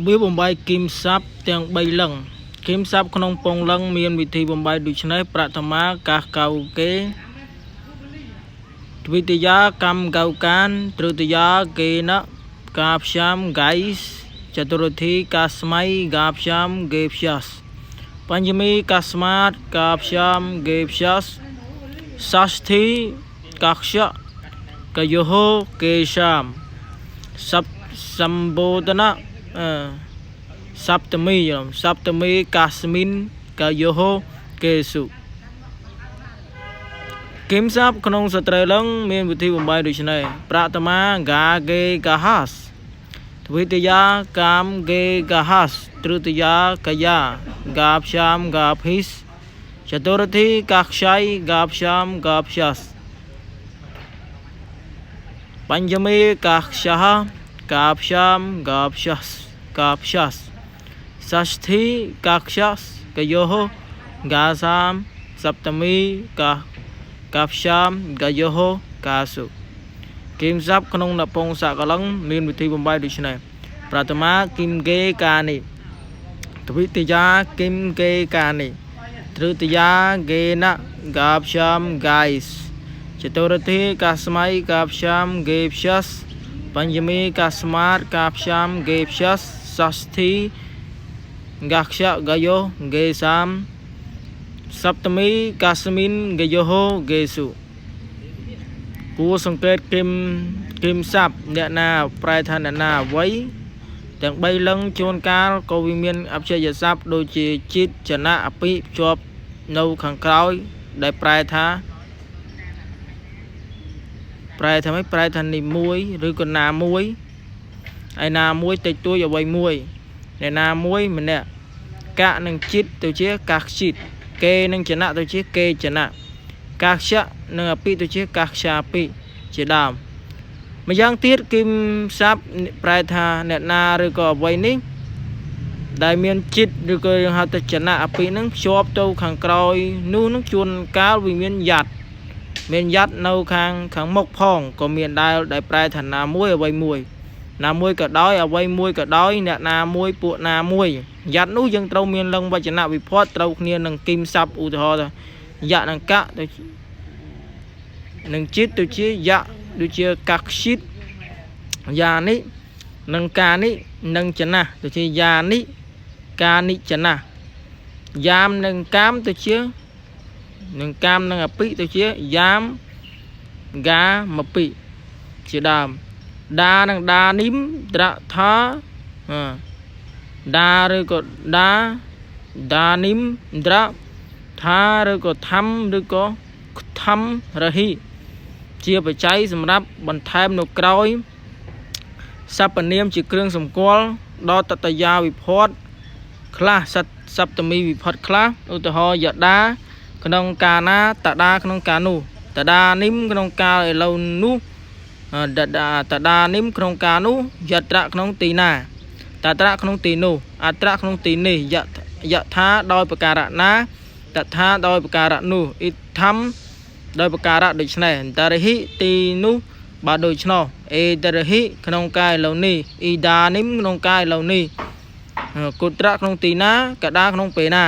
របៀបបំបែកគីមស័ព្ទទាំង3លឹងគីមស័ព្ទក្នុងពងលឹងមានវិធីបំបែកដូចនេះប្រថមាកាសកៅគេទ្វិតិយាកម្មកៅកាន តឹតិយាគេនកាព្យាមហ្គៃសចតុរធីកាស្មៃកាព្យាមហ្គេព្យាសបញ្ចមីកាស្មាតកាព្យាមហ្គេព្យាសសាស្ធីកាខ្យកយោហគេសាមសពសម្បូទនៈអឺសប្តមីសប្តមីកាស្មិនកយោហគេសុគឹមសាប់ក្នុងស្ត្រីលឹងមានវិធីបំបែកដូចនេះប្រតមាហ្គាគេកាហាសទ្វិតិយាកាមគេកាហាសតឹតិយាកយាហ្គាព្យាមហ្គាភីសចតុរធីកាខ្សៃហ្គាព្យាមហ្គាព្យាសបញ្ចមីកាខ្សះកាព្យាមហ្គាព្យាសកាព្យាសសាស្ធីកាខ្យាសកយោហហ្គាសាមសប្តមីកាកាព្យាមហ្គាយោហកាសុគីមស័ព្ទក្នុងនពងសកលឹងមានវិធីបំបែកដូចនេះប្រតមាគីមគេកានិទ្វិតិយាគីមគេកានិតឹតិយាគេនហ្គាព្យាមហ្គៃសចតុរធីកាស្មៃកាព្យាមហ្គេព្យាសបញ្ចមីកាស្មាតកាព្យាមហ្គេព្យាសសាស្ធីហ្គាខ្យហ្គាយោហ្គេសាមសប្តមីកាស្មិនហ្គាយោហហ្គេសុគួរសង្កេតគឹមគឹមស័ព្ទអ្នកណាប្រែថាអ្នកណាអ្វីទាំង3លឹងជួនកាលក៏វាមានអព្យាយស័ព្ទដូចជាជាតិចនៈអភិភ្ជាប់នៅខាងក្រោយដែលប្រែថាប្រែថាម៉េចប្រែថានេះមួយឬក៏ណាមួយឯណាមួយតិចតួចអ្វីមួយអ្នកណាមួយម្នាក់កៈនឹងជាតិទៅជាកាសជាតិគេនឹងចនៈទៅជាគេចនៈកាខ្យៈនិងអភិទៅជាកាខ្យាភិជាដើមម្យ៉ាងទៀតគឹមស័ព្ទប្រែថាអ្នកណាឬក៏អ្វីនេះដែលមានចិត្តឬក៏យើងហៅថាចនៈអភិនឹងភ្ជាប់ទៅខាងក្រោយនោះនឹងជួនកាលវាមានយ៉ាត់មានយ៉ាត់នៅខាងខាងមុខផងក៏មានដែរដែលប្រែថាណាមួយអ្វីមួយណាមួយក៏ដោយអ្វីមួយក៏ដោយអ្នកណាមួយពួកណាមួយយ៉ាត់នោះយើងត្រូវមានលឹងវចនៈវិភ័តត្រូវគ្នានឹងគឹមស័ព្ទឧទាហរណ៍ថាយៈនិងកៈទៅនឹងជាតិទៅជាយៈដូចជាកាខ្ជិតយ៉ានេះនឹងកានេះនឹងចណាទៅជាយ៉ានេះកានិចណាយាមនឹងកាមទៅជានឹងកាមនឹងអភិទៅជាយាមហ្គាមពិជាដើមដានឹងដានិមត្រថាដាឬក៏ដាដានិមត្រថាឬក៏ធម្មឬក៏ខំរហិជាបច្ច័យសម្រាប់បន្ថែមនៅក្រោយសព្វនាមជាគ្រឿងសម្គាល់ដល់តតយាវិភ័តខ្លះសប្តមីវិភ័តខ្លះឧទាហរណ៍យដាក្នុងកាលណាតដាក្នុងកាលនោះតដានិមក្នុងកាលឥឡូវនោះតដាតដានិមក្នុងកាលនោះយត្រៈក្នុងទីណាតត្រៈក្នុងទីនោះអត្រៈក្នុងទីនេះយយថាដោយប្រការៈណាតថាដោយប្រការៈនោះអ៊ីធម្មដោយប្រការៈដូច្នេះតរហិទីនោះបើដូច្នោះអេតរហិក្នុងកាយឥឡូវនេះអ៊ីដានិមក្នុងកាយឥឡូវនេះគុត្រៈក្នុងទីណាកដាក្នុងពេលណា